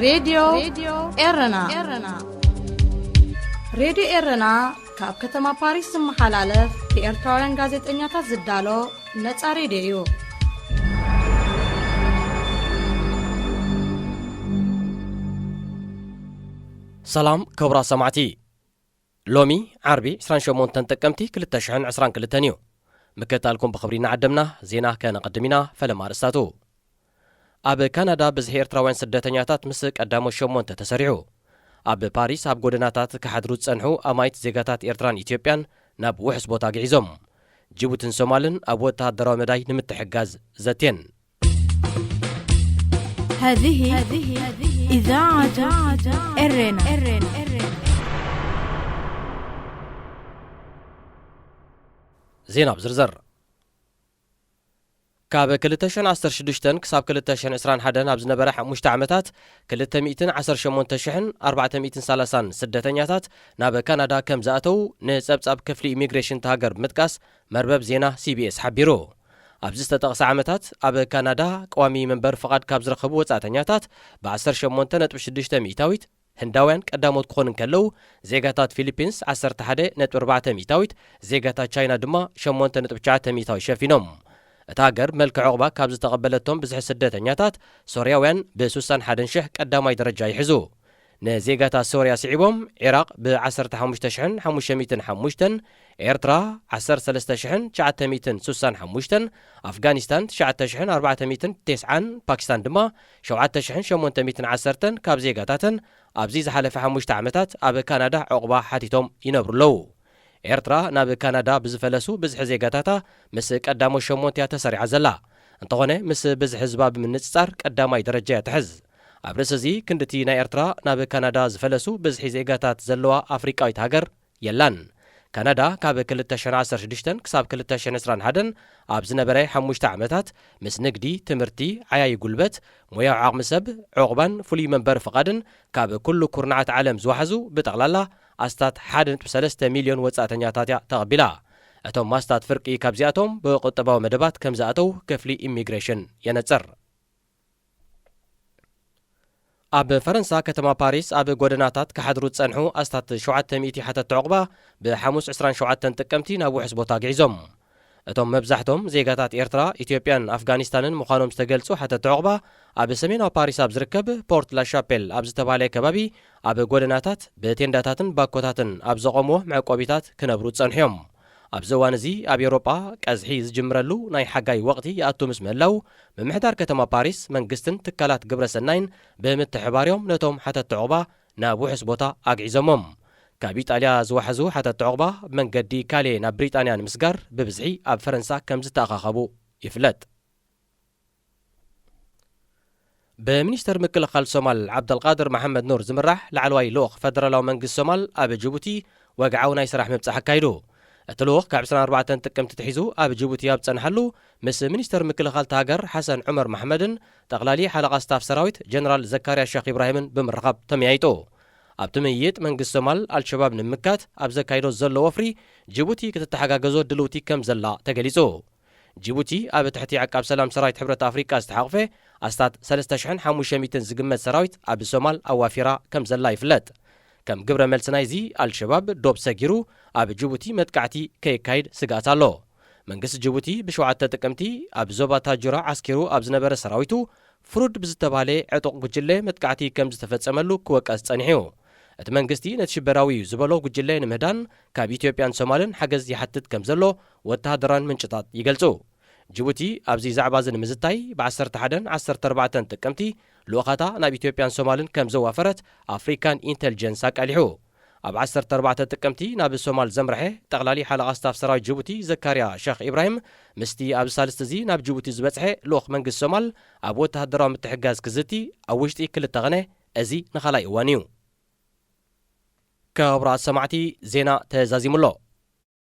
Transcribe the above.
ሬድዮ ኤረና። ሬድዮ ኤረና ካብ ከተማ ፓሪስ ዝመሓላለፍ ብኤርትራውያን ጋዜጠኛታት ዝዳሎ ነጻ ሬድዮ እዩ። ሰላም ክቡራት ሰማዕቲ። ሎሚ ዓርቢ ዕስራን ሸሞንተን ጥቅምቲ ክልተ ሽሕን ዕስራን ክልተን እዩ። ምክትታልኩም ብኽብሪ እናዓደምና፣ ዜና ከነቐድም ኢና። ፈለማ ኣርእስታቱ። ኣብ ካናዳ ብዝሒ ኤርትራውያን ስደተኛታት ምስ ቀዳሞት ሸሞንተ ተሰሪዑ። ኣብ ፓሪስ ኣብ ጎደናታት ክሓድሩ ዝጸንሑ ኣማኢት ዜጋታት ኤርትራን ኢትዮጵያን ናብ ውሑስ ቦታ ግዒዞም። ጅቡትን ሶማልን ኣብ ወተሃደራዊ መዳይ ንምትሕግጋዝ ዘትየን። هذه إذاعة إرنا. ዜና ብዝርዝር። ካብ ክልተ ሽሕን ዓሰርተ ሽዱሽተን ክሳብ ክልተ ሽሕን ዕስራን ሓደን ኣብ ዝነበረ ሓሙሽተ ዓመታት፣ ክልተ ሚእትን ዓሰርተ ሸሞንተ ሽሕን ኣርባዕተ ሚእትን ሰላሳን ስደተኛታት ናብ ካናዳ ከም ዝኣተዉ ንጸብጻብ ክፍሊ ኢሚግሬሽን እታ ሃገር ብምጥቃስ መርበብ ዜና ሲቢኤስ ሓቢሩ። ኣብዚ ዝተጠቕሰ ዓመታት፣ ኣብ ካናዳ ቀዋሚ መንበሪ ፍቓድ ካብ ዝረኸቡ ወጻእተኛታት ብ ዓሰርተ ሸሞንተ ነጥቢ ሽዱሽተ ሚእታዊት ህንዳውያን ቀዳሞት ክኾኑ እንከለዉ፣ ዜጋታት ፊሊፒንስ ዓሰርተ ሓደ ነጥቢ ኣርባዕተ ሚእታዊት፣ ዜጋታት ቻይና ድማ ሸሞንተ ነጥቢ ትሽዓተ ሚእታዊት ሸፊኖም። እታ ሃገር መልክዕ ዑቕባ ካብ ዝተቐበለቶም ብዝሒ ስደተኛታት፣ ሶርያውያን ብ ስሳን ሓደን ሽሕ ቀዳማይ ደረጃ ይሕዙ። ንዜጋታት ሶርያ ስዒቦም፣ ዒራቕ ብ ዓሰርተ ሓሙሽተ ሽሕን ሓሙሽተ ሚእትን ሓሙሽተን፣ ኤርትራ ዓሰርተ ሰለስተ ሽሕን ትሽዓተ ሚእትን ስሳን ሓሙሽተን፣ ኣፍጋኒስታን ትሽዓተ ሽሕን ኣርባዕተ ሚእትን ተስዓን፣ ፓኪስታን ድማ ሸውዓተ ሽሕን ሸሞንተ ሚእትን ዓሰርተን ካብ ዜጋታተን ኣብዚ ዝሓለፈ ሓሙሽተ ዓመታት ኣብ ካናዳ ዑቕባ ሓቲቶም ይነብሩ ኣለዉ። ኤርትራ ናብ ካናዳ ብዝፈለሱ ብዝሒ ዜጋታታ ምስ ቀዳሞት ሸሞንተ እያ ተሰሪዓ ዘላ። እንተኾነ፣ ምስ ብዝሒ ህዝባ ብምንጽጻር ቀዳማይ ደረጃ እያ ትሕዝ። ኣብ ርእሲ እዚ፣ ክንድቲ ናይ ኤርትራ ናብ ካናዳ ዝፈለሱ ብዝሒ ዜጋታት ዘለዋ ኣፍሪቃዊት ሃገር የላን። ካናዳ ካብ ክልተ ሽሕን ዓሰርተ ሽዱሽተን ክሳብ ክልተ ሽሕን ዕስራን ሓደን ኣብ ዝነበረ ሓሙሽተ ዓመታት ምስ ንግዲ፣ ትምህርቲ፣ ዓያዪ ጉልበት፣ ሞያዊ ዓቕሚ ሰብ፣ ዑቕባን ፍሉይ መንበሪ ፍቓድን ካብ ኩሉ ኩርናዓት ዓለም ዝወሓዙ ብጠቕላላ ኣስታት ሓደ ነጥቢ ሰለስተ ሚልዮን ወጻእተኛታት እያ ተቐቢላ። እቶም ኣስታት ፍርቂ ካብዚኣቶም ብቁጠባዊ መደባት ከም ዝኣተው ክፍሊ ኢሚግሬሽን የነጽር። ኣብ ፈረንሳ ከተማ ፓሪስ ኣብ ጎደናታት ክሓድሩ ዝጸንሑ ኣስታት ሸውዓተ ሚእቲ ሓተቲ ዑቕባ ብሓሙስ ዕስራን ሸውዓተን ጥቅምቲ ናብ ውሑስ ቦታ ግዒዞም። እቶም መብዛሕቶም ዜጋታት ኤርትራ፣ ኢትዮጵያን ኣፍጋኒስታንን ምዃኖም ዝተገልጹ ሓተቲ ዑቕባ፣ ኣብ ሰሜናዊ ፓሪስ ኣብ ዝርከብ ፖርት ላሻፔል ኣብ ዝተባህለ ከባቢ ኣብ ጎደናታት ብቴንዳታትን ባኮታትን ኣብ ዘቖምዎ መዕቆቢታት ክነብሩ ዝጸንሑ እዮም። ኣብዚ እዋን እዚ ኣብ ኤውሮጳ ቀዝሒ ዝጅምረሉ ናይ ሓጋይ ወቕቲ ይኣቱ ምስ ምህላው፣ ምምሕዳር ከተማ ፓሪስ፣ መንግስትን ትካላት ግብረ ሰናይን ብምትሕባር እዮም ነቶም ሓተቲ ዑቕባ ናብ ውሑስ ቦታ ኣግዒዞሞም። ካብ ኢጣልያ ዝወሓዙ ሓተቲ ዑቕባ ብመንገዲ ካሌ ናብ ብሪጣንያ ንምስጋር ብብዝሒ ኣብ ፈረንሳ ከም ዝተኣኻኸቡ ይፍለጥ። ብሚኒስተር ምክልኻል ሶማል ዓብደልቃድር መሓመድ ኑር ዝምራሕ ላዕለዋይ ልኡኽ ፈደራላዊ መንግስቲ ሶማል ኣብ ጅቡቲ ወግዓዊ ናይ ስራሕ ምብጻሕ ኣካይዱ። እቲ ልኡኽ ካብ ዕስራን ኣርባዕተን ጥቅምቲ ትሒዙ ኣብ ጅቡቲ ኣብ ዝጸንሓሉ፣ ምስ ሚኒስተር ምክልኻል እታ ሃገር ሓሰን ዑመር መሓመድን ጠቕላሊ ሓለቓ ስታፍ ሰራዊት ጀነራል ዘካርያ ሸኽ ኢብራሂምን ብምርኻብ ተመያይጡ። ኣብቲ ምይይጥ፣ መንግስቲ ሶማል ኣልሸባብ ንምምካት ኣብ ዘካይዶ ዘሎ ወፍሪ ጅቡቲ ክትተሓጋገዞ ድልውቲ ከም ዘላ ተገሊጹ። ጅቡቲ ኣብ ትሕቲ ዓቃብ ሰላም ሰራዊት ሕብረት ኣፍሪቃ ዝተሓቕፈ ኣስታት ሰለስተ ሽሕን ሓሙሽተ ሚእትን ዝግመት ሰራዊት ኣብ ሶማል ኣዋፊራ ከም ዘላ ይፍለጥ። ከም ግብረ መልሲ ናይዚ፣ ኣልሸባብ ዶብ ሰጊሩ ኣብ ጅቡቲ መጥቃዕቲ ከየካይድ ስግኣት ኣሎ። መንግስቲ ጅቡቲ ብሸውዓተ ጥቅምቲ ኣብ ዞባ ታጁራ ዓስኪሩ ኣብ ዝነበረ ሰራዊቱ፣ ፍሩድ ብዝተባህለ ዕጡቕ ጉጅለ መጥቃዕቲ ከም ዝተፈጸመሉ ክወቀስ ጸኒሑ እዩ። እቲ መንግስቲ ነቲ ሽበራዊ እዩ ዝበሎ ጉጅለ ንምህዳን ካብ ኢትዮጵያን ሶማልን ሓገዝ ይሓትት ከም ዘሎ ወተሃደራውያን ምንጭታት ይገልጹ። ጅቡቲ ኣብዚ ዛዕባ እዚ ንምዝታይ ብ ዓሰርተ ሓደን ዓሰርተ ኣርባዕተን ጥቅምቲ ልኡኻታ ናብ ኢትዮጵያን ሶማልን ከም ዘዋፈረት ኣፍሪካን ኢንተልጀንስ ኣቃሊሑ። ኣብ ዓሰርተ ኣርባዕተ ጥቅምቲ ናብ ሶማል ዘምርሐ ጠቕላሊ ሓለቓ ስታፍ ሰራዊት ጅቡቲ ዘካርያ ሸኽ ኢብራሂም፣ ምስቲ ኣብዚ ሳልስቲ እዚ ናብ ጅቡቲ ዝበጽሐ ልኡኽ መንግስቲ ሶማል ኣብ ወተሃደራዊ ምትሕግጋዝ ክዝቲ ኣብ ውሽጢ ክልተ ቕነ፣ እዚ ንኻልኣይ እዋን እዩ። ክቡራት ሰማዕቲ፣ ዜና ተዛዚሙ ኣሎ።